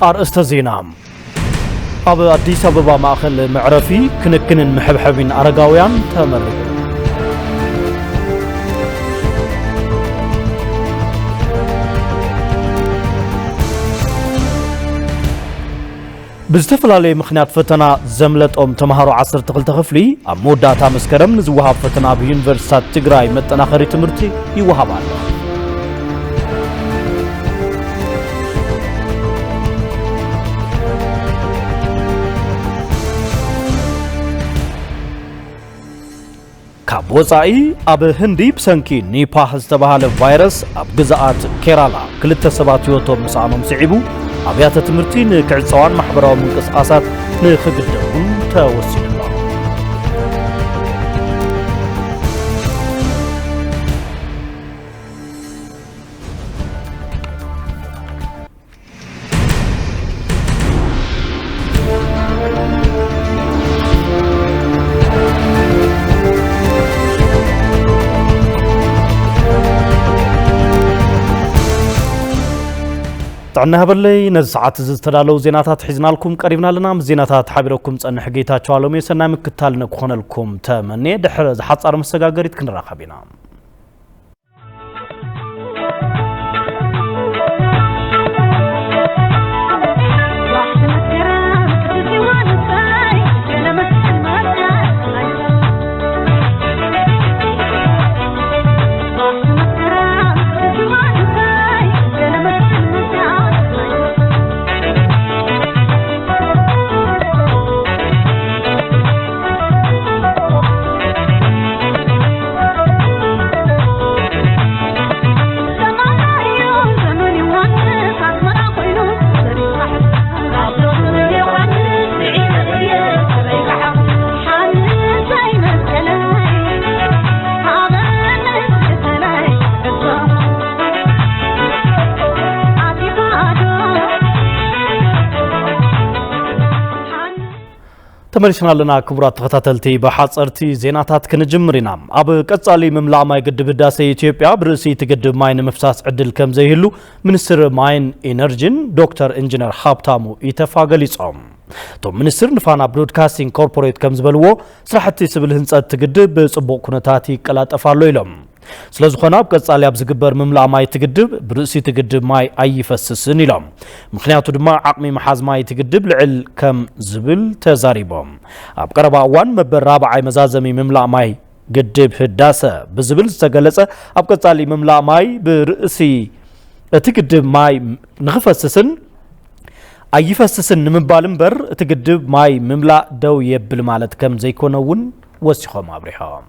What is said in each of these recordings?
ኣርእስተ ዜና። ኣብ ኣዲስ ኣበባ ማእኸል መዕረፊ ክንክንን መሐብሐቢን ኣረጋውያን ተመሪቑ። ብዝተፈላለየ ምኽንያት ፈተና ዘምለጦም ተምሃሮ ዓሰርተ ክልተ ክፍሊ፣ ኣብ መወዳእታ መስከረም ንዝወሃብ ፈተና ኣብ ዩኒቨርሲታት ትግራይ መጠናኸሪ ትምህርቲ ይወሃብ ኣሎ። ካብ ወጻኢ፣ ኣብ ህንዲ ብሰንኪ ኒፓህ ዝተባህለ ቫይረስ ኣብ ግዝኣት ኬራላ ክልተ ሰባት ህይወቶም ምስኣኖም ስዒቡ፣ ኣብያተ ትምህርቲ ንክዕጸዋን ማሕበራዊ ምንቅስቓሳት ንኽግደቡን ተወሲኑ ኣሎ። ጥዕና ይሃበለይ። ነዚ ሰዓት እዚ ዝተዳለዉ ዜናታት ሒዝናልኩም ቀሪብና ኣለና። ምስ ዜናታት ሓቢረኩም ጸንሕ ጌታቸው ኣሎሜ። ሰናይ ምክትታል ንክኾነልኩም ተመንየ። ድሕሪ ዝሓጻር መሰጋገሪት ክንራኸብ ኢና። ተመሊስና ኣለና ክቡራት ተኸታተልቲ፣ ብሓጸርቲ ዜናታት ክንጅምር ኢና። ኣብ ቀጻሊ ምምላእ ማይ ግድብ ህዳሰ ኢትዮጵያ ብርእሲ እቲ ግድብ ማይ ንምፍሳስ ዕድል ከም ዘይህሉ ሚኒስትር ማይን ኢነርጂን ዶክተር ኢንጂነር ሃብታሙ ኢተፋ ገሊጾም። እቶም ሚኒስትር ንፋና ብሮድካስቲንግ ኮርፖሬት ከም ዝበልዎ፣ ስራሕቲ ስብል ህንጸት እቲ ግድብ ብጽቡቕ ኩነታት ይቀላጠፍ ኣሎ ኢሎም። ስለዝኾነ ኣብ ቀጻሊ ኣብ ዝግበር ምምላእ ማይ እቲ ግድብ ብርእሲ እቲ ግድብ ማይ ኣይፈስስን ኢሎም። ምኽንያቱ ድማ ዓቕሚ ምሓዝ ማይ እቲ ግድብ ልዕል ከም ዝብል ተዛሪቦም። ኣብ ቀረባ እዋን መበል ራብዓይ መዛዘሚ ምምላእ ማይ ግድብ ህዳሰ ብዝብል ዝተገለጸ፣ ኣብ ቀጻሊ ምምላእ ማይ ብርእሲ እቲ ግድብ ማይ ንኽፈስስን ኣይፈስስን ንምባል እምበር፣ እቲ ግድብ ማይ ምምላእ ደው የብል ማለት ከም ዘይኮነ እውን ወሲኾም ኣብሪሖም።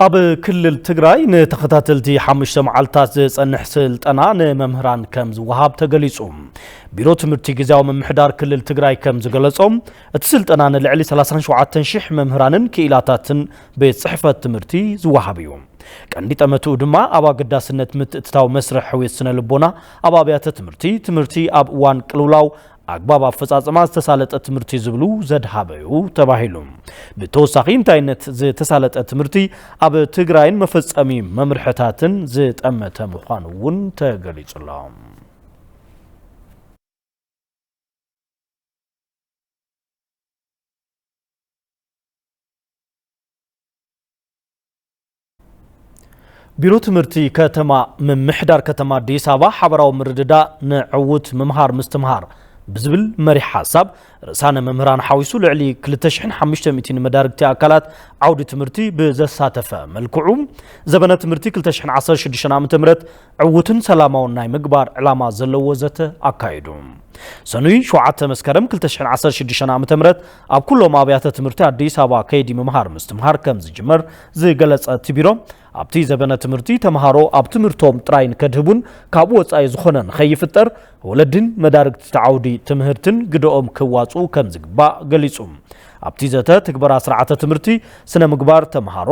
ኣብ ክልል ትግራይ ንተኸታተልቲ ሓሙሽተ መዓልታት ዝጸንሕ ስልጠና ንመምህራን ከም ዝወሃብ ተገሊጹ። ቢሮ ትምህርቲ ግዝያዊ ምምሕዳር ክልል ትግራይ ከም ዝገለጾ፣ እቲ ስልጠና ንልዕሊ ሰላሳን ሸውዓተን ሽሕ መምህራንን ክኢላታትን ቤት ጽሕፈት ትምህርቲ ዝወሃብ እዩ። ቀንዲ ጠመትኡ ድማ ኣብ ኣገዳስነት ምትእትታው መስርሕ ሕውየት ስነ ልቦና ኣብ ኣብያተ ትምህርቲ፣ ትምህርቲ ኣብ እዋን ቅልውላው፣ ኣግባብ ኣፈጻጽማ ዝተሳለጠ ትምህርቲ ዝብሉ ዘድሃበ እዩ ተባሂሉ። ብተወሳኺ፣ እንታይነት ዝተሳለጠ ትምህርቲ ኣብ ትግራይን መፈጸሚ መምርሕታትን ዝጠመተ ምዃኑ እውን ተገሊጹ ኣሎ። ቢሮ ትምህርቲ ከተማ ምምሕዳር ከተማ ኣዲስ ኣበባ ሓበራዊ ምርድዳእ ንዕዉት ምምሃር ምስትምሃር ብዝብል መሪሕ ሓሳብ፣ ርእሳነ መምህራን ሓዊሱ ልዕሊ ክልተ ሽሕን ሓሙሽተ ሚእትን መዳርግቲ ኣካላት ዓውዲ ትምህርቲ ብዘሳተፈ መልክዑ፣ ዘበነ ትምህርቲ ክልተ ሽሕን ዓሰርተ ሽዱሽተን ዓመተ ምህረት ዕዉትን ሰላማውን ናይ ምግባር ዕላማ ዘለዎ ዘተ ኣካይዱ። ሰኑይ ሸውዓተ መስከረም ክልተ ሽሕን ዓሰርተ ሽዱሽተን ዓመተ ምህረት ኣብ ኩሎም ኣብያተ ትምህርቲ ኣዲስ ኣበባ ከይዲ ምምሃር ምስትምሃር ከም ዝጅመር ዝገለጸ እቲ ቢሮ፣ ኣብቲ ዘበነ ትምህርቲ ተምሃሮ ኣብ ትምህርቶም ጥራይ ንከድህቡን ካብኡ ወጻኢ ዝኾነ ንኸይፍጠር ወለድን መዳርግቲ እቲ ዓውዲ ትምህርትን ግደኦም ክዋጽኡ ከም ዝግባእ ገሊጹ። ኣብቲ ዘተ ትግበራ ስርዓተ ትምህርቲ፣ ስነ ምግባር ተምሃሮ፣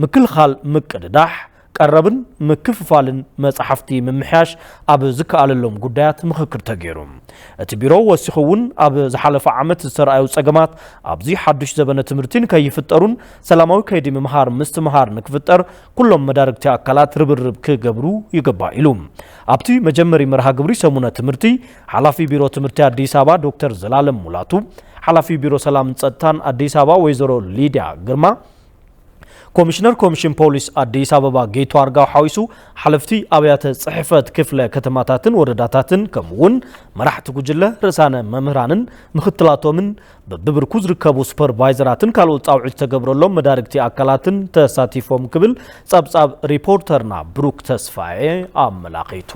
ምክልኻል ምቅድዳሕ፣ ቀረብን ምክፍፋልን መጻሕፍቲ ምምሕያሽ ኣብ ዝከኣለሎም ጉዳያት ምኽክር ተገይሩ። እቲ ቢሮ ወሲኹ እውን ኣብ ዝሓለፈ ዓመት ዝተረኣዩ ጸገማት ኣብዚ ሓዱሽ ዘበነ ትምህርቲ ንከይፍጠሩን ሰላማዊ ከይዲ ምምሃር ምስትምሃር ንክፍጠር ኩሎም መዳርግቲ ኣካላት ርብርብ ክገብሩ ይግባእ ኢሉ። ኣብቲ መጀመሪ መርሃ ግብሪ ሰሙነ ትምህርቲ ሓላፊ ቢሮ ትምህርቲ ኣዲስ ኣበባ ዶክተር ዘላለም ሙላቱ፣ ሓላፊ ቢሮ ሰላምን ጸጥታን ኣዲስ ኣበባ ወይዘሮ ሊድያ ግርማ፣ ኮሚሽነር ኮሚሽን ፖሊስ ኣዲስ ኣበባ ጌቱ ኣርጋው ሓዊሱ ሓለፍቲ ኣብያተ ጽሕፈት ክፍለ ከተማታትን ወረዳታትን ከምኡ እውን መራሕቲ ጉጅለ ርእሳነ መምህራንን ምኽትላቶምን በብብርኩ ዝርከቡ ሱፐርቫይዘራትን ካልኦት ጻውዒት ዝተገብረሎም መዳርግቲ ኣካላትን ተሳቲፎም ክብል ጸብጻብ ሪፖርተርና ብሩክ ተስፋዬ ኣመላኺቱ።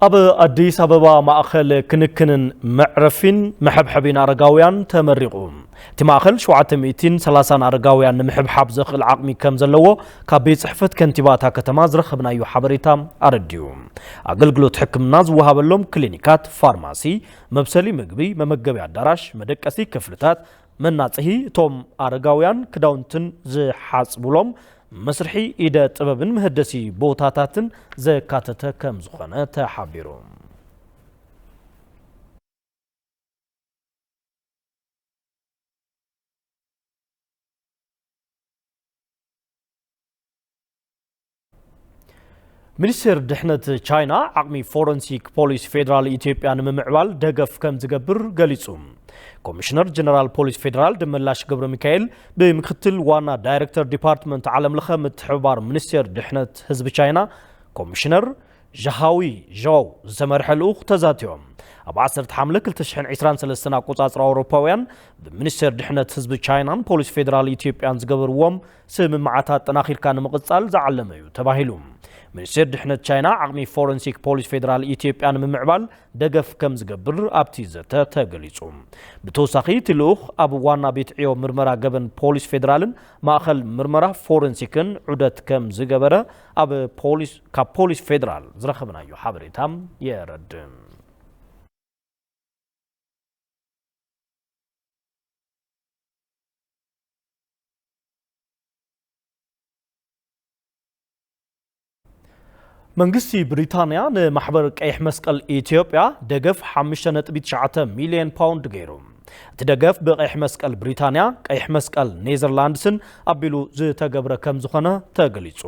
ኣብ ኣዲስ ኣበባ ማእኸል ክንክንን መዕረፊን መሐብሐቢን ኣረጋውያን ተመሪቑ። እቲ ማእኸል ሸውዓተ ሚእትን ሰላሳን ኣረጋውያን ንምሕብሓብ ዘኽእል ዓቕሚ ከም ዘለዎ ካብ ቤት ጽሕፈት ከንቲባ እታ ከተማ ዝረኸብናዮ ሓበሬታ ኣረዲኡ። ኣገልግሎት ሕክምና ዝወሃበሎም ክሊኒካት፣ ፋርማሲ፣ መብሰሊ ምግቢ፣ መመገቢ ኣዳራሽ፣ መደቀሲ ክፍልታት፣ መናጽሂ እቶም ኣረጋውያን ክዳውንትን ዝሓጽቡሎም መስርሒ ኢደ ጥበብን መህደሲ ቦታታትን ዘካተተ ከም ዝኾነ ተሓቢሩ። ሚኒስቴር ድሕነት ቻይና ዓቕሚ ፎረንሲክ ፖሊስ ፌዴራል ኢትዮጵያ ንምምዕባል ደገፍ ከም ዝገብር ገሊጹ። ኮሚሽነር ጀነራል ፖሊስ ፌዴራል ደመላሽ ገብረ ሚካኤል ብምክትል ዋና ዳይሬክተር ዲፓርትመንት ዓለም ለኸ ምትሕብባር ሚኒስቴር ድሕነት ህዝቢ ቻይና ኮሚሽነር ዣሃዊ ዣው ዝተመርሐ ልኡኽ ተዛቲዮም። ኣብ ዓሰርተ ሓምለ ክልተ ሽሕን ዕስራን ሰለስተን ኣቆጻጽራ ኣውሮፓውያን ብሚኒስቴር ድሕነት ህዝቢ ቻይናን ፖሊስ ፌዴራል ኢትዮጵያን ዝገበርዎም ስምምዓት ኣጠናኺርካ ንምቕጻል ዝዓለመ እዩ ተባሂሉ። ሚኒስቴር ድሕነት ቻይና ዓቕሚ ፎረንሲክ ፖሊስ ፌዴራል ኢትዮጵያ ንምምዕባል ደገፍ ከም ዝገብር ኣብቲ ዘተ ተገሊጹ። ብተወሳኺ እቲ ልኡኽ ኣብ ዋና ቤት ዕዮ ምርመራ ገበን ፖሊስ ፌዴራልን ማእኸል ምርመራ ፎረንሲክን ዑደት ከም ዝገበረ ኣብ ፖሊስ፣ ካብ ፖሊስ ፌዴራል ዝረኸብናዮ ሓበሬታ የረድእ። መንግስቲ ብሪታንያ ንማሕበር ቀይሕ መስቀል ኢትዮጵያ ደገፍ ሓሙሽተ ነጥቢ ትሽዓተ ሚልዮን ፓውንድ ገይሩ። እቲ ደገፍ ብቀይሕ መስቀል ብሪታንያ፣ ቀይሕ መስቀል ኔዘርላንድስን ኣቢሉ ዝተገብረ ከም ዝኾነ ተገሊጹ።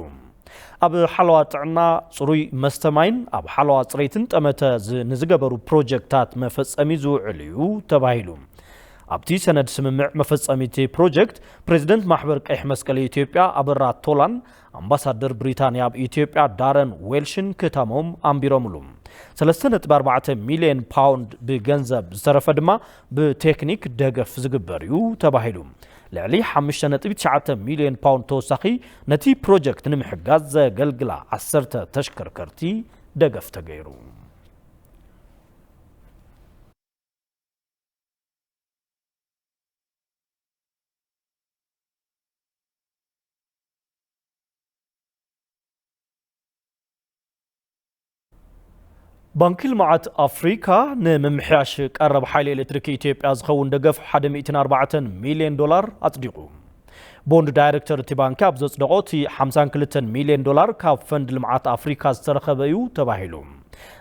ኣብ ሓለዋ ጥዕና፣ ጽሩይ መስተ ማይን ኣብ ሓለዋ ጽሬትን ጠመተ ዝ-፣ ንዝገበሩ ፕሮጀክታት መፈጸሚ ዝውዕል እዩ ተባሂሉ። ኣብቲ ሰነድ ስምምዕ መፈጸሚ እቲ ፕሮጀክት፣ ፕሬዚደንት ማሕበር ቀይሕ መስቀል ኢትዮጵያ ኣበራ ቶላን ኣምባሳደር ብሪታንያ ኣብ ኢትዮጵያ ዳረን ዌልሽን ክታሞም ኣንቢሮምሉ። ሰለስተ ነጥቢ ኣርባዕተ ሚልዮን ፓውንድ ብገንዘብ ዝተረፈ ድማ ብቴክኒክ ደገፍ ዝግበር እዩ ተባሂሉ። ልዕሊ ሓሙሽተ ነጥቢ ትሽዓተ ሚልዮን ፓውንድ ተወሳኺ ነቲ ፕሮጀክት ንምሕጋዝ ዘገልግላ ዓሰርተ ተሽከርከርቲ ደገፍ ተገይሩ። ባንኪ ልምዓት ኣፍሪካ ንምምሕያሽ ቀረብ ሓይሊ ኤሌክትሪክ ኢትዮጵያ ዝኸውን ደገፍ ሓደ ሚእትን ኣርባዕተን ሚልዮን ዶላር ኣጽዲቑ። ቦንድ ዳይሬክተር እቲ ባንኪ ኣብ ዘጽደቖ እቲ ሓምሳን ክልተን ሚልዮን ዶላር ካብ ፈንድ ልምዓት ኣፍሪካ ዝተረኸበ እዩ ተባሂሉ።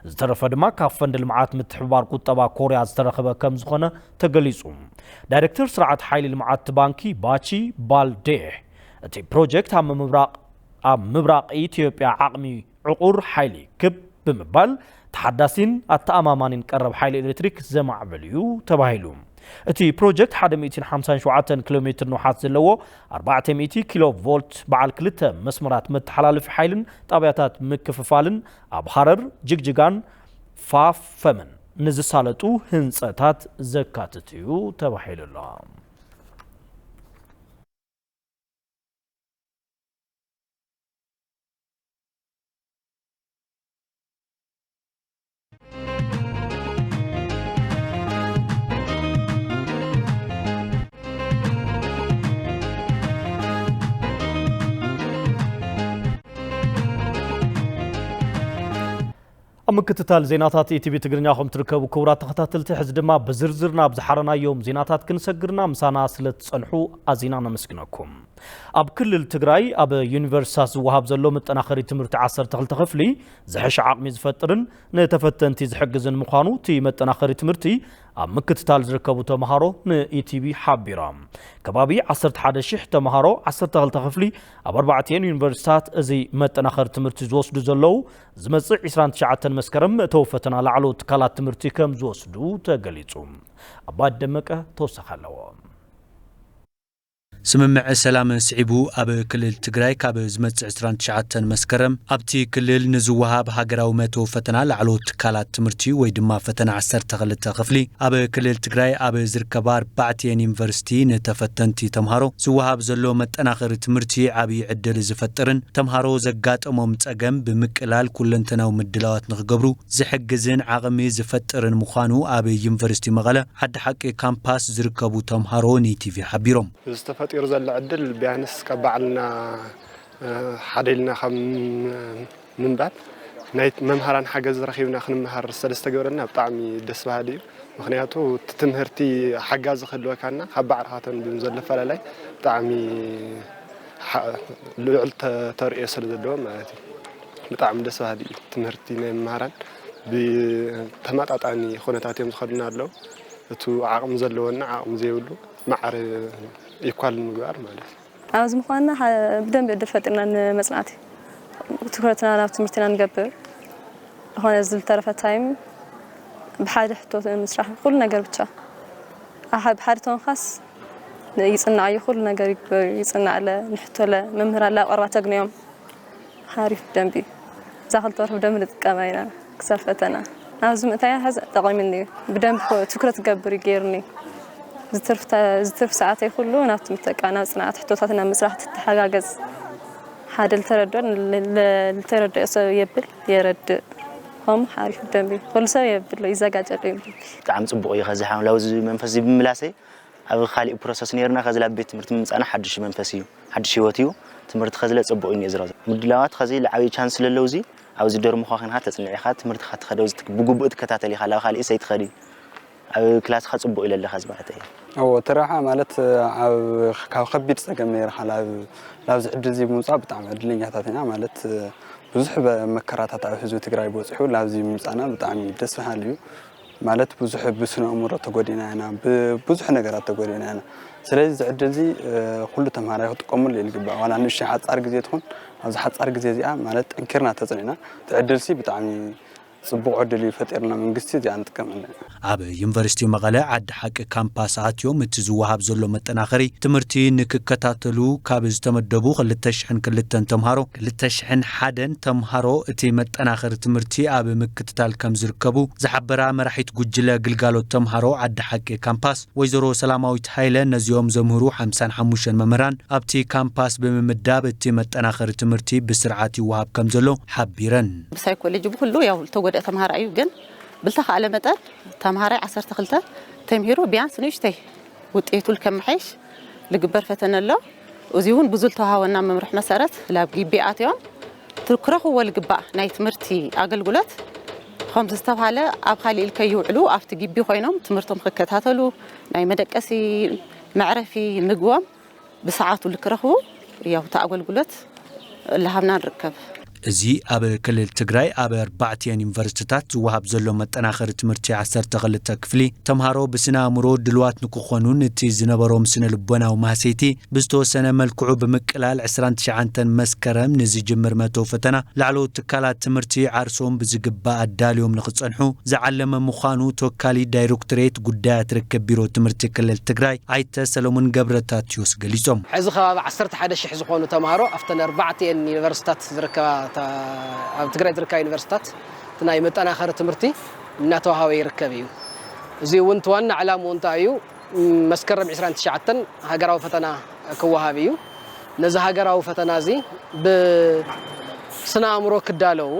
ዝተረፈ ድማ ካብ ፈንድ ልምዓት ምትሕብባር ቁጠባ ኮርያ ዝተረኸበ ከም ዝኾነ ተገሊጹ። ዳይሬክተር ስርዓት ሓይሊ ልምዓት እቲ ባንኪ ባቺ ባልዴህ፣ እቲ ፕሮጀክት ኣብ ምብራቕ፣ ኣብ ምብራቕ ኢትዮጵያ ዓቕሚ ዕቑር ሓይሊ ክብ ብምባል ተሓዳሲን ኣተኣማማኒን ቀረብ ሓይሊ ኤሌክትሪክ ዘማዕብል እዩ ተባሂሉ። እቲ ፕሮጀክት ሓደ ሚእትን ሓምሳን ሸውዓተን ኪሎ ሜትር ንውሓት ዘለዎ ኣርባዕተ ሚእቲ ኪሎ ቮልት በዓል ክልተ መስመራት መተሓላለፊ ሓይልን ጣብያታት ምክፍፋልን ኣብ ሃረር፣ ጅግጅጋን ፋፈምን ንዝሳለጡ ህንፀታት ዘካትት እዩ ተባሂሉ ኣሎ። ኣብ ምክትታል ዜናታት ኢቲቪ ትግርኛ ከም ትርከቡ ክቡራት ተኸታተልቲ፣ ሕዚ ድማ ብዝርዝር ናብ ዝሓረናዮም ዜናታት ክንሰግርና ምሳና ስለ ትጸንሑ ኣዚና ነመስግነኩም። ኣብ ክልል ትግራይ ኣብ ዩኒቨርሲታት ዝወሃብ ዘሎ መጠናኸሪ ትምህርቲ ዓሰርተ ክልተ ክፍሊ ዝሕሽ ዓቕሚ ዝፈጥርን ንተፈተንቲ ዝሕግዝን ምዃኑ እቲ መጠናኸሪ ትምህርቲ ኣብ ምክትታል ዝርከቡ ተምሃሮ ንኢቲቪ ሓቢሮም። ከባቢ ዓሰርተ ሓደ ሺሕ ተምሃሮ ዓሰርተ ክልተ ክፍሊ ኣብ ኣርባዕቲኤን ዩኒቨርሲታት እዚ መጠናኸሪ ትምህርቲ ዝወስዱ ዘለዉ ዝመጽእ ዕስራን ትሽዓተን መስከረም መእተዊ ፈተና ላዕለዎት ትካላት ትምህርቲ ከም ዝወስዱ ተገሊጹ። ኣባይ ደመቀ ተወሳኺ ኣለዎ። ስምምዕ ሰላም ስዒቡ ኣብ ክልል ትግራይ ካብ ዝመጽእ ዕስራን ትሽዓተን መስከረም ኣብቲ ክልል ንዝወሃብ ሃገራዊ መእተዊ ፈተና ላዕለዎት ትካላት ትምህርቲ ወይ ድማ ፈተና ዓሰርተ ክልተ ክፍሊ ኣብ ክልል ትግራይ ኣብ ዝርከባ ኣርባዕቲኤን ዩኒቨርሲቲ ንተፈተንቲ ተምሃሮ ዝወሃብ ዘሎ መጠናኸሪ ትምህርቲ ዓብዪ ዕድል ዝፈጥርን ተምሃሮ ዘጋጠሞም ጸገም ብምቅላል ኩለንተናዊ ምድላዋት ንኽገብሩ ዝሕግዝን ዓቕሚ ዝፈጥርን ምዃኑ ኣብ ዩኒቨርሲቲ መቐለ ዓዲ ሓቂ ካምፓስ ዝርከቡ ተምሃሮ ንኢቲቪ ሓቢሮም። እዚ ተፈጢሩ ዘሎ ዕድል ቢያንስ ካብ ባዕልና፣ እ፣ ሓደ ኢልና ካብ ምንባብ ናይ መምሃራን ሓገዝ ረኺብና ክንመሃር ስለዝተገብረና ብጣዕሚ ደስ በሃሊ እዩ። ምኽንያቱ እቲ ትምህርቲ ሓጋዚ ክህልወካና ካብ ባዕልኻ ተንብብ ዘሎ ፈላላይ ብጣዕሚ ሓ-፣ ልዑል ተ-፣ ተርእዮ ስለ ዘለዎ ማለት እዩ። ብጣዕሚ ደስ በሃሊ እዩ ትምህርቲ ናይ መምሃራን ብተመጣጣኒ ኩነታት እዮም ዝኸዱና ኣለዉ። እቱ ዓቕሚ ዘለዎና ዓቕሚ ዘይብሉ ማዕረ ኢኳል ንምግባር ማለት እዩ። ኣብዚ ምዃንና ሓ-፣ ብደንቢ ዕድል ፈጢርና ንመጽናዕቲ ትኩረትና ናብ ትምህርትና ንገብር። ዝኾነ ዝተረፈ ታይም ብሓደ ሕቶ ምስራሕ፣ ኩሉ ነገር ብቻ። ኣሓ-፣ ብሓደ ተወንኻስ ይጽናዕ እዩ፣ ኩሉ ነገር ይግበር እዩ፣ ይጽናዕ ኣለ፣ ንሕቶ ኣለ፣ መምህር ኣለ፣ ኣብ ቀረባ ተግንዮም። ሓሪፍ ደንቢ እዩ። እዛ ክልተ ወርሒ ብደንቢ ንጥቀማ ኢና ክሳብ ፈተና። ኣብዚ ምእታያ ሐዚ ጠቒምኒ እዩ። ብደንቢ ኮ-፣ ትኩረት ክገብር እዩ ገይሩኒ። ዝትርፍ ተ-፣ ዝትርፍ ሰዓተይ ኩሉ ናብ ትምህርቲ፣ በቃ፣ ናብ ጽንዓት፣ ሕቶታት ናብ ምስራሕ ትተሓጋገዝ። ሓደ ልተረድኦ ል-፣ ል-፣ ልተረድኦ ሰብ የብል፣ የረድእ። ከምኡ ሓሪፍ ደንቢ እዩ። ኩሉ ሰብ የብሎ፣ ይዘጋጀሉ እዩ። ብጣዕሚ ጽቡቕ እዩ። ከዚ ሓው ላብዚ መንፈስ እዚ ብምላሰይ ኣብ ካሊእ ፕሮሰስ ነይርና፣ ከዚ ላብ ቤት ትምህርቲ ምምጻእና ሓድሽ መንፈስ እዩ፣ ሓድሽ ህይወት እዩ። ትምህርቲ ከዚ ለጸብቑ እዩ ዝረዘ ምድላዋት ከዚ ለዓብዪ ቻንስ ስለለውዚ ኣብዚ ዶርምኻ ኾንካ ተጽንዕ ኢኻ፣ ትምህርትኻ ትኸደው ዝትክ-፣ ብግቡእ ትከታተል ኢኻ፣ ላብ ካሊእ ሰይ ትኸዲ ኣብ ክላስኻ ጽቡቕ ኢለ ኣለኻ ዝበለተ እየ። እዎ፣ እቲ ረብሓ ማለት ኣብ፣ ካብ ከቢድ ጸገም ነይርካ ላብ፣ ላብዚ ዕድል እዚ ብምውጻእ ብጣዕሚ ዕድለኛታት ኢና። ማለት ብዙሕ በ-፣ መከራታት ኣብ ህዝቢ ትግራይ በጺሑ ላብዚ ምምጻእና ብጣዕሚ ደስ በሃሊ እዩ። ማለት ብዙሕ ብስነ ኣእምሮ ተጎዲእና ኢና፣ ብብዙሕ ነገራት ተጎዲእና ኢና። ስለዚ እዚ ዕድል እዚ፣ እ፣ ኩሉ ተምሃራይ ክጥቀመሉ እዩ ዝግባእ። ዋላ ንእሽተይ ሓጻር ግዜ ትኹን፣ ኣብዚ ሓጻር ግዜ እዚኣ ማለት ጠንኪርና ተጽኒዕና፣ እቲ ዕድል እዚ ብጣዕሚ ጽቡቕ ዕድል እዩ ፈጢርና መንግስቲ፣ እዚኣ ንጥቀመላ ኢና። ኣብ ዩኒቨርሲቲ መቐለ ዓዲ ሓቂ ካምፓስ ኣትዮም እቲ ዝወሃብ ዘሎ መጠናኸሪ ትምህርቲ ንክከታተሉ ካብ ዝተመደቡ ክልተ ሽሕን ክልተን ተምሃሮ፣ ክልተ ሽሕን ሓደን ተምሃሮ እቲ መጠናኸሪ ትምህርቲ ኣብ ምክትታል ከም ዝርከቡ ዝሓበራ መራሒት ጉጅለ ግልጋሎት ተምሃሮ ዓዲ ሓቂ ካምፓስ ወይዘሮ ሰላማዊት ሃይለ፣ ነዚኦም ዘምህሩ ሓምሳን ሓሙሽተን መምህራን ኣብቲ ካምፓስ ብምምዳብ እቲ መጠናኸሪ ትምህርቲ ብስርዓት ይወሃብ ከም ዘሎ ሓቢረን። ብሳይኮሎጂ ብኩሉ ያው ዝተጎድአ ተምሃራይ እዩ፣ ግን ብልተኻእለ መጠን ተምሃራይ ዓሰርተ ክልተ ተምሂሩ ቢያንስ ንእሽተይ ውጤቱ ልከመሓይሽ ልግበር ፈተነ ኣሎ። እዚ እውን ብዙ ልተዋሃወና መምርሒ መሰረት ላብ ግቢ ኣትዮም ትር-፣ ክረኽብዎ ልግባእ ናይ ትምህርቲ ኣገልግሎት ከም ዝተብሃለ ኣብ ካሊእ ኢል ከይውዕሉ ኣብቲ ግቢ ኮይኖም ትምህርቶም ክከታተሉ ናይ መደቀሲ መዕረፊ ምግቦም ብሰዓቱ ልክረኽቡ ያው እቲ ኣገልግሎት ልሃብና ንርከብ። እዚ ኣብ ክልል ትግራይ ኣብ ኣርባዕቲኤን ዩኒቨርሲቲታት ዝወሃብ ዘሎ መጠናኸሪ ትምህርቲ ዓሰርተ ክልተ ክፍሊ ተምሃሮ ብስነ ኣእምሮ ድልዋት ንክኾኑን እቲ ዝነበሮም ስነ ልቦናዊ ማህሰይቲ ብዝተወሰነ መልክዑ ብምቅላል ዕስራን ትሽዓተን መስከረም ንዝጅምር መእተዊ ፈተና ላዕለዎት ትካላት ትምህርቲ ዓርሶም ብዝግባእ ኣዳልዮም ንክጸንሑ ዝዓለመ ምዃኑ ተወካሊ ዳይሬክቶሬት ጉዳያት ርክብ ቢሮ ትምህርቲ ክልል ትግራይ ኣይተ ሰለሙን ገብረታትዮስ ገሊጾም። ሕዚ ከባቢ ዓሰርተ ሓደ ሽሕ ዝኾኑ ተምሃሮ ኣብተን ኣርባዕቲኤን ዩኒቨርሲታት ዝርከባ፣ ታ-፣ ኣብ ትግራይ ዝርከባ ዩኒቨርሲታት እቲ ናይ መጠናኸሪ ትምህርቲ እናተዋሃበ ይርከብ እዩ። እዚ እውን እቲ ዋና ዕላምኡ እንታይ እዩ? መስከረም ዕስራን ትሽዓተን ሃገራዊ ፈተና ክወሃብ እዩ። ነዚ ሃገራዊ ፈተና እዚ ብስነ ኣእምሮ ክዳለዉ፣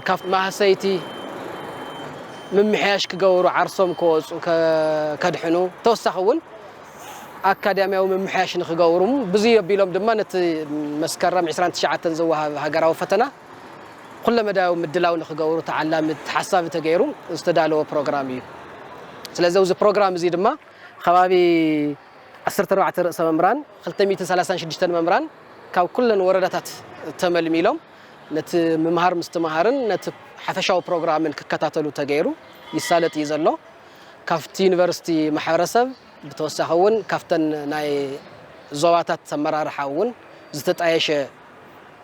ካብ ማህሰይቲ ምምሕያሽ ክገብሩ፣ ዓርሶም ክወፁ፣ ከ-፣ ከድሕኑ፣ ተወሳኺ እውን ኣካዳሚያዊ ምምሕያሽ ንክገብሩ፣ ብዙይ ኣቢሎም ድማ ነቲ መስከረም ዕስራን ትሽዓተን ዝወሃብ ሃገራዊ ፈተና ኩለመዳያዊ ምድላው ንኽገብሩ ተዓላሚ ተሓሳቢ ተገይሩ ዝተዳለወ ፕሮግራም እዩ። ስለዚ ኣብዚ ፕሮግራም እዚ ድማ ከባቢ ዓሰርተ ኣርባዕተ ርእሰ መምህራን፣ ክልተ ሚእትን ሰላሳን ሽዱሽተን መምህራን ካብ ኩለን ወረዳታት ተመልሚሎም ነቲ ምምሃር ምስትምሃርን ነቲ ሓፈሻዊ ፕሮግራምን ክከታተሉ ተገይሩ ይሳለጥ እዩ ዘሎ። ካብቲ ዩኒቨርሲቲ ማሕበረሰብ ብተወሳኺ እውን ካብተን ናይ ዞባታት ኣመራርሓ እውን ዝተጣየሸ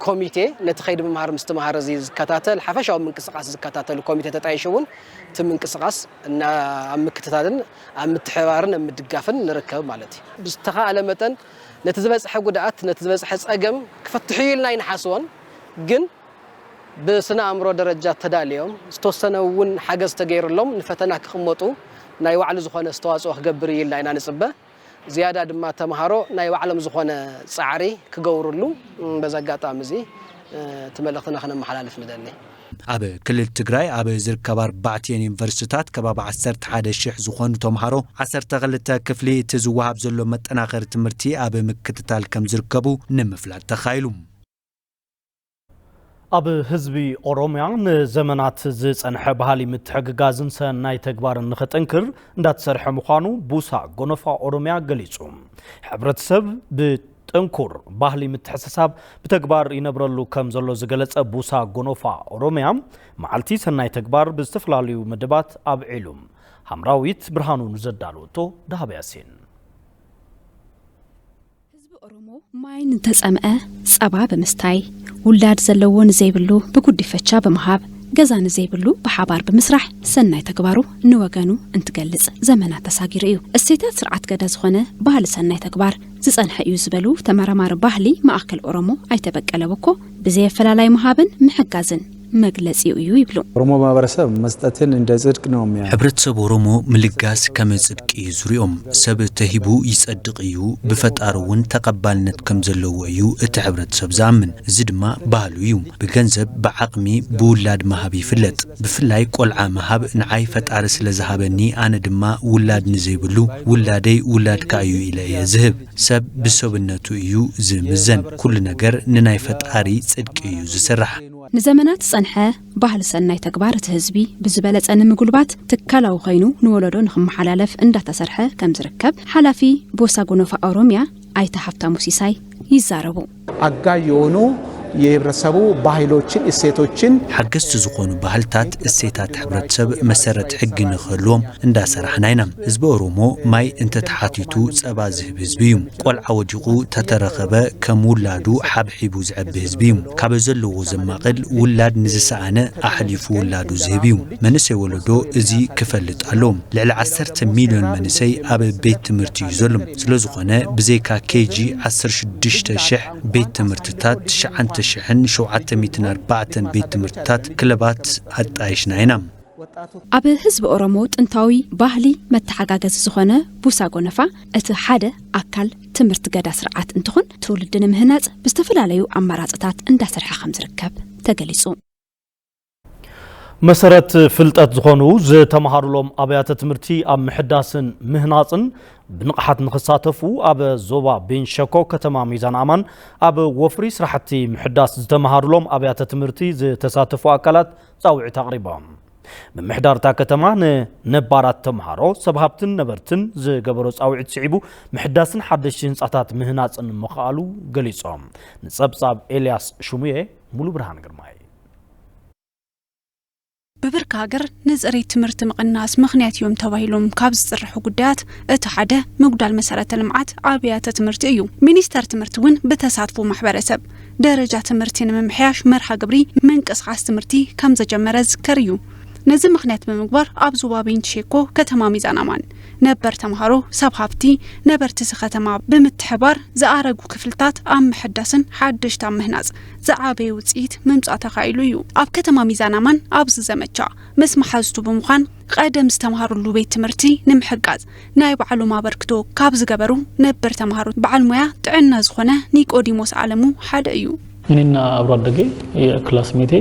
ኮሚቴ ነቲ ከይዲ ምምሃር ምስትምሃር እዚ ዝከታተል ሓፈሻዊ ምንቅስቃስ ዝከታተል ኮሚቴ ተጣይሹ እውን እቲ ምንቅስቃስ እና ኣብ ምክትታልን ኣብ ምትሕባርን ኣብ ምድጋፍን ንርከብ ማለት እዩ። ብዝተኻእለ መጠን ነቲ ዝበፅሐ ጉድኣት ነቲ ዝበፅሐ ፀገም ክፈትሑ ኢልና ኣይንሓስቦን፣ ግን ብስነ ኣእምሮ ደረጃ ተዳልዮም ዝተወሰነ እውን ሓገዝ ተገይርሎም ንፈተና ክቕመጡ ናይ ባዕሉ ዝኾነ ኣስተዋፅኦ ክገብር እዩ ኢልና ኢና ንፅበ። ዝያዳ ድማ ተምሃሮ ናይ ባዕሎም ዝኾነ ፃዕሪ ክገብርሉ በዚ ኣጋጣሚ እዚ እቲ መልእኽትና ክነመሓላልፍ ንደሊ። ኣብ ክልል ትግራይ ኣብ ዝርከባ ኣርባዕቲኦን ዩኒቨርሲቲታት ከባቢ ዓሰርተ ሓደ ሽሕ ዝኾኑ ተምሃሮ ዓሰርተ ክልተ ክፍሊ እቲ ዝወሃብ ዘሎ መጠናኸሪ ትምህርቲ ኣብ ምክትታል ከም ዝርከቡ ንምፍላጥ ተኻኢሉ። ኣብ ህዝቢ ኦሮሚያ ንዘመናት ዝጸንሐ ባህሊ ምትሕግጋዝን ሰናይ ተግባርን ንኸጠንክር እንዳተሰርሐ ምዃኑ ቡሳ ጎነፋ ኦሮሚያ ገሊጹ። ሕብረተሰብ ብጥንኩር ባህሊ ምትሕስሳብ ብተግባር ይነብረሉ ከም ዘሎ ዝገለጸ ቡሳ ጎነፋ ኦሮሚያ፣ መዓልቲ ሰናይ ተግባር ብዝተፈላለዩ መደባት ኣብዒሉ። ሃምራዊት ብርሃኑ ንዘዳለወቶ ዳህብ ያሲን። ህዝቢ ኦሮሞ ማይ ንተጸምአ ጸባ ብምስታይ፣ ውላድ ዘለዎ ንዘይብሉ ብጉዲፈቻ ብምሃብ፣ ገዛ ንዘይብሉ ብሓባር ብምስራሕ ሰናይ ተግባሩ ንወገኑ እንትገልጽ ዘመናት ተሳጊሩ እዩ። እሴታት ስርዓት ገዳ ዝኾነ ባህሊ ሰናይ ተግባር ዝጸንሐ እዩ ዝበሉ ተመራማሪ ባህሊ ማእከል ኦሮሞ ኣይተ በቀለ ቦኮ፣ ብዘየፈላላይ ምሃብን ምሕጋዝን መግለጺኡ እዩ ይብሉ። ኦሮሞ ማህበረሰብ መስጠትን እንደ ጽድቅ ነው የሚያየው። ሕብረተሰብ ኦሮሞ ምልጋስ ከም ጽድቂ እዩ ዝሪኦም። ሰብ ተሂቡ ይጸድቕ እዩ፣ ብፈጣሪ እውን ተቐባልነት ከም ዘለዎ እዩ እቲ ሕብረተሰብ ዝኣምን። እዚ ድማ ባህሉ እዩ። ብገንዘብ፣ ብዓቕሚ፣ ብውላድ ምሃብ ይፍለጥ። ብፍላይ ቆልዓ ምሃብ ንዓይ ፈጣሪ ስለ ዝሃበኒ ኣነ ድማ ውላድ ንዘይብሉ ውላደይ ውላድካ እዩ ኢለ እየ ዝህብ። ሰብ ብሰብነቱ እዩ ዝምዘን። ኩሉ ነገር ንናይ ፈጣሪ ጽድቂ እዩ ዝስራሕ። ንዘመናት ዝጸንሐ ባህሊ ሰናይ ተግባር እቲ ህዝቢ ብዝበለጸ ንምጉልባት ትካላዊ ኮይኑ ንወለዶ ንኽመሓላለፍ እንዳተሰርሐ ከም ዝርከብ ሓላፊ ቦሳ ጎነፋ ኦሮሚያ ኣይተ ሃብታሙ ሲሳይ ይዛረቡ። አጋዥ የሆኑ የህብረተሰቡ ባህሎችን እሴቶችን ሓገዝቲ ዝኾኑ ባህልታት እሴታት ሕብረተሰብ መሰረት ሕጊ ንኽህልዎም እንዳሰራሕና ኢና። ህዝቢ ኦሮሞ ማይ እንተተሓቲቱ ጸባ ዝህብ ህዝቢ እዩ። ቆልዓ ወዲቑ ተተረኸበ ከም ውላዱ ሓብሒቡ ዝዐቢ ህዝቢ እዩ። ካበ ዘለዎ ዘማቕል ውላድ ንዝሰኣነ ኣሕሊፉ ውላዱ ዝህብ እዩ። መንእሰይ ወለዶ እዚ ክፈልጥ ኣለዎ። ልዕሊ ዓሰርተ ሚልዮን መንእሰይ ኣብ ቤት ትምህርቲ እዩ ዘሎ። ስለዝኾነ ብዘይካ ኬጂ ዓሰርተ ሽዱሽተ ሽሕ ቤት ትምህርትታት፣ ትሽዓተ ሽሕን ሸውዓተ ሚእትን ኣርባዕተን ቤት ትምህርትታት ክለባት ኣጣይሽና ኢና። ኣብ ህዝቢ ኦሮሞ ጥንታዊ ባህሊ መተሓጋገዚ ዝኾነ ቡሳ ጎነፋ እቲ ሓደ ኣካል ትምህርቲ ገዳ ስርዓት እንትኾን ትውልዲ ንምህናፅ ብዝተፈላለዩ ኣማራፅታት እንዳሰርሐ ከም ዝርከብ ተገሊፁ። መሰረት ፍልጠት ዝኾኑ ዝተምሃሩሎም ኣብያተ ትምህርቲ ኣብ ምሕዳስን ምህናፅን ብንቕሓት ንኽሳተፉ ኣብ ዞባ ቤንች ሸኮ ከተማ ሚዛን ኣማን ኣብ ወፍሪ ስራሕቲ ምሕዳስ ዝተምሃሩሎም ኣብያተ ትምህርቲ ዝተሳተፉ ኣካላት ፃውዒት ኣቕሪቦም። ምምሕዳር እታ ከተማ ንነባራት ተምሃሮ፣ ሰብ ሃብትን ነበርትን ዝገበሮ ፃውዒት ስዒቡ ምሕዳስን ሓደሽቲ ህንፃታት ምህናፅን ምኽኣሉ ገሊፆም። ንፀብፃብ ኤልያስ ሽሙየ፣ ሙሉ ብርሃን ግርማይ። ብብርኪ ሃገር ንፅሬት ትምህርቲ ምቕናስ ምኽንያት እዮም ተባሂሎም ካብ ዝፅርሑ ጉዳያት እቲ ሓደ ምጉዳል መሰረተ ልምዓት ኣብያተ ትምህርቲ እዩ። ሚኒስተር ትምህርቲ እውን ብተሳትፎ ማሕበረሰብ ደረጃ ትምህርቲ ንምምሕያሽ መርሃ ግብሪ ምንቅስቓስ ትምህርቲ ከም ዘጀመረ ዝዝከር እዩ። ነዚ ምኽንያት ብምግባር ኣብ ዞባ ቤንች ሸኮ ከተማ ሚዛን ኣማን ነበር ተምሃሮ፣ ሰብ ሃፍቲ፣ ነበርቲ እዚ ከተማ ብምትሕባር ዝኣረጉ ክፍልታት ኣብ ምሕዳስን ሓደሽቲ ኣብ ምህናፅ ዝዓበየ ውፅኢት ምምፃእ ተኻኢሉ እዩ። ኣብ ከተማ ሚዛን ኣማን ኣብዚ ዘመቻ ምስ መሓዝቱ ብምዃን ቀደም ዝተምሃሩሉ ቤት ትምህርቲ ንምሕጋዝ ናይ ባዕሎም ኣበርክቶ ካብ ዝገበሩ ነበር ተምሃሮ በዓል ሞያ ጥዕና ዝኾነ ኒቆዲሞስ ኣለሙ ሓደ እዩ። እኔና አብሮ አደጌ የክላስሜቴ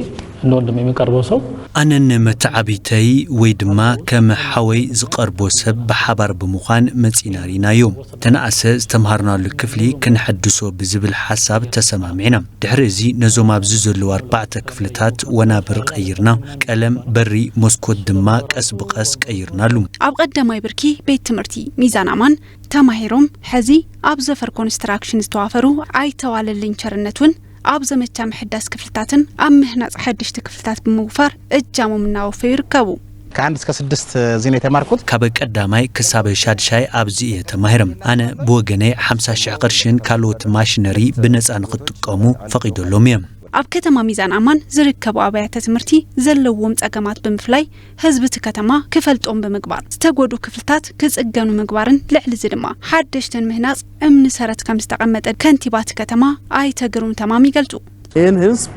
እንደ ወንድም የሚቀርበው ሰው ኣነን መተዓቢተይ ወይ ድማ ከም ሓወይ ዝቐርቦ ሰብ ብሓባር ብምዃን መጺና ርኢናዮ። ተነኣሰ ዝተምሃርናሉ ክፍሊ ክንሐድሶ ብዝብል ሓሳብ ተሰማሚዕና። ድሕሪ እዚ ነዞም ኣብዚ ዘለዉ ኣርባዕተ ክፍልታት ወናብር ቀይርና፣ ቀለም፣ በሪ፣ መስኮት ድማ ቀስ ብቐስ ቀይርናሉ። ኣብ ቀዳማይ ብርኪ ቤት ትምህርቲ ሚዛን ኣማን ተማሂሮም፣ ሕዚ ኣብ ዘፈር ኮንስትራክሽን ዝተዋፈሩ ኣይተዋለልኝ ቸርነት እውን ኣብ ዘመቻ ምሕዳስ ክፍልታትን ኣብ ምህናጽ ሓደሽቲ ክፍልታት ብምውፋር እጃሞም እናወፈዩ ይርከቡ። ከአንድ እስከ ስድስት እዚህ ነው የተማርኩት። ካብ ቀዳማይ ክሳብ ሻድሻይ ኣብዚ እየ ተማሂረ። ኣነ ብወገነይ ሓምሳ ሽሕ ቅርሽን ካልኦት ማሽነሪ ብነጻ ንኽጥቀሙ ፈቒዶሎም እየ። ኣብ ከተማ ሚዛን ኣማን ዝርከቡ ኣብያተ ትምህርቲ ዘለዎም ጸገማት ብምፍላይ ህዝቢ እቲ ከተማ ክፈልጦም ብምግባር ዝተጎዱ ክፍልታት ክጽገኑ ምግባርን ልዕሊ እዚ ድማ ሓደሽትን ምህናጽ እምኒ ሰረት ከም ዝተቐመጠ ከንቲባ እቲ ከተማ ኣይተ ግሩም ተማም ይገልጹ። ይህን ህዝብ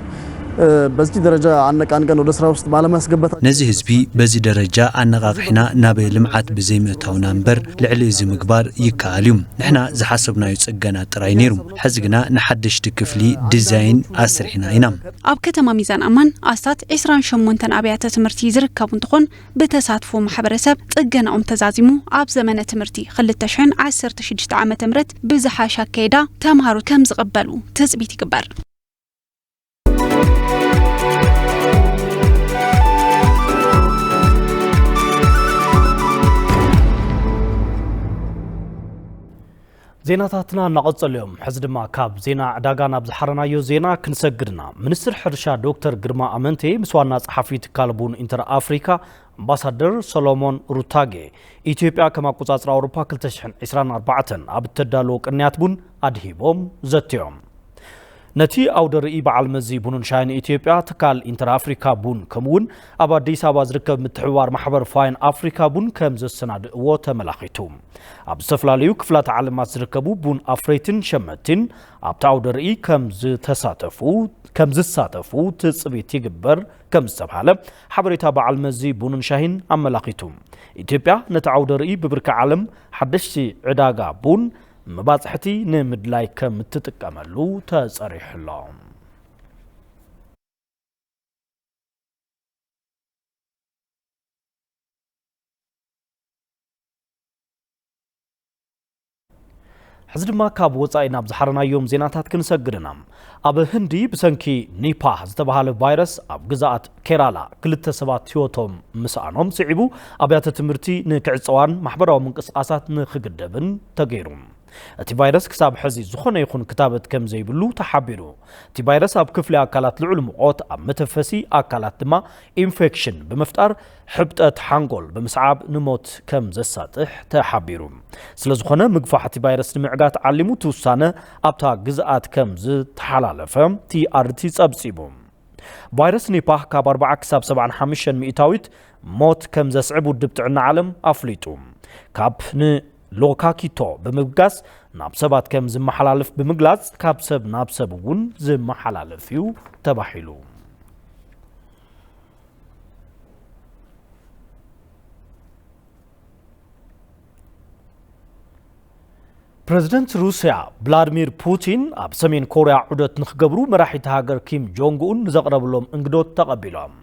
በዚህ ደረጃ አነቃንቀን ወደ ስራ ውስጥ ባለማስገባት ነዚ ህዝቢ በዚ ደረጃ ኣነቓቕሒና ናብ ልምዓት ብዘይምእታውና እምበር ልዕሊ እዚ ምግባር ይከኣል እዩ። ንሕና ዝሓሰብናዮ ጽገና ጥራይ ነይሩ። ሕዚ ግና ንሓደሽቲ ክፍሊ ዲዛይን ኣስሪሕና ኢና። ኣብ ከተማ ሚዛን ኣማን ኣስታት ዕስራን ሸሞንተን ኣብያተ ትምህርቲ ዝርከቡ እንትኾን ብተሳትፎ ማሕበረሰብ ጽገናኦም ተዛዚሙ ኣብ ዘመነ ትምህርቲ ክልተ ሽሕን ዓሰርተ ሽዱሽተ ዓመተ ምህረት ብዝሓሸ ኣካይዳ ተምሃሮ ከም ዝቕበሉ ትጽቢት ይግበር። ዜናታትና እናቐጸሉ እዮም። ሕዚ ድማ ካብ ዜና ዕዳጋ ናብ ዝሓረናዮ ዜና ክንሰግድና። ሚኒስትር ሕርሻ ዶክተር ግርማ ኣመንቴ ምስ ዋና ጸሓፊ ትካል ቡን ኢንተር ኣፍሪካ ኣምባሳደር ሰሎሞን ሩታጌ ኢትዮጵያ ከም ኣቆጻጽራ ኣውሮፓ ክልተ ሽሕን ዕስራን ኣርባዕተን ኣብ እተዳለዎ ቅንያት ቡን ኣድሂቦም ዘትዮም። ነቲ ኣውደ ርእይ በዓል መዚ ቡንን ሻሂን ኢትዮጵያ ትካል ኢንተር ኣፍሪካ ቡን ከምኡውን ኣብ ኣዲስ ኣበባ ዝርከብ ምትሕብባር ማሕበር ፋይን ኣፍሪካ ቡን ከም ዘሰናድእዎ ተመላኺቱ። ኣብ ዝተፈላለዩ ክፍላት ዓለማት ዝርከቡ ቡን ኣፍረይትን ሸመትቲን ኣብቲ ኣውደ ርእይ ከም ዝተሳተፉ ከም ዝሳተፉ ትጽቢት ይግበር ከም ዝተብሃለ ሓበሬታ በዓል መዚ ቡንን ሻሂን ኣመላኺቱ። ኢትዮጵያ ነቲ ዓውደ ርእይ ብብርኪ ዓለም ሓደሽቲ ዕዳጋ ቡን መባጽሕቲ ንምድላይ ከም እትጥቀመሉ ተጸሪሑ ኣሎ። ሕዚ ድማ ካብ ወጻኢ ናብ ዝሓረናዮም ዜናታት ክንሰግድ ኢና። ኣብ ህንዲ ብሰንኪ ኒፓህ ዝተባህለ ቫይረስ ኣብ ግዝኣት ኬራላ ክልተ ሰባት ህይወቶም ምስኣኖም ስዒቡ ኣብያተ ትምህርቲ ንክዕጸዋን ማሕበራዊ ምንቅስቃሳት ንክግደብን ተገይሩ። እቲ ቫይረስ ክሳብ ሕዚ ዝኾነ ይኹን ክታበት ከም ዘይብሉ ተሓቢሩ። እቲ ቫይረስ ኣብ ክፍሊ ኣካላት ልዑል ሙቐት፣ ኣብ መተፈሲ ኣካላት ድማ ኢንፌክሽን ብምፍጣር ሕብጠት ሓንጎል ብምስዓብ ንሞት ከም ዘሳጥሕ ተሓቢሩ። ስለዝኾነ ምግፋሕ እቲ ቫይረስ ንምዕጋት ዓሊሙ እቲ ውሳነ ኣብታ ግዝኣት ከም ዝተሓላለፈ ቲ ኣር ቲ ጸብጺቡ። ቫይረስ ኒፓህ ካብ ኣርባዓ ክሳብ ሰብዓን ሓሙሽተን ሚእታዊት ሞት ከም ዘስዕብ ውድብ ጥዕና ዓለም ኣፍሊጡ። ካብ ንሎካኪቶ ብምብጋስ ናብ ሰባት ከም ዝመሓላለፍ ብምግላጽ ካብ ሰብ ናብ ሰብ እውን ዝመሓላለፍ እዩ ተባሂሉ። ፕረዚደንት ሩስያ ቭላድሚር ፑቲን ኣብ ሰሜን ኮርያ ዑደት ንክገብሩ መራሒቲ ሃገር ኪም ጆንግ ኡን ንዘቕረብሎም እንግዶት ተቐቢሎም።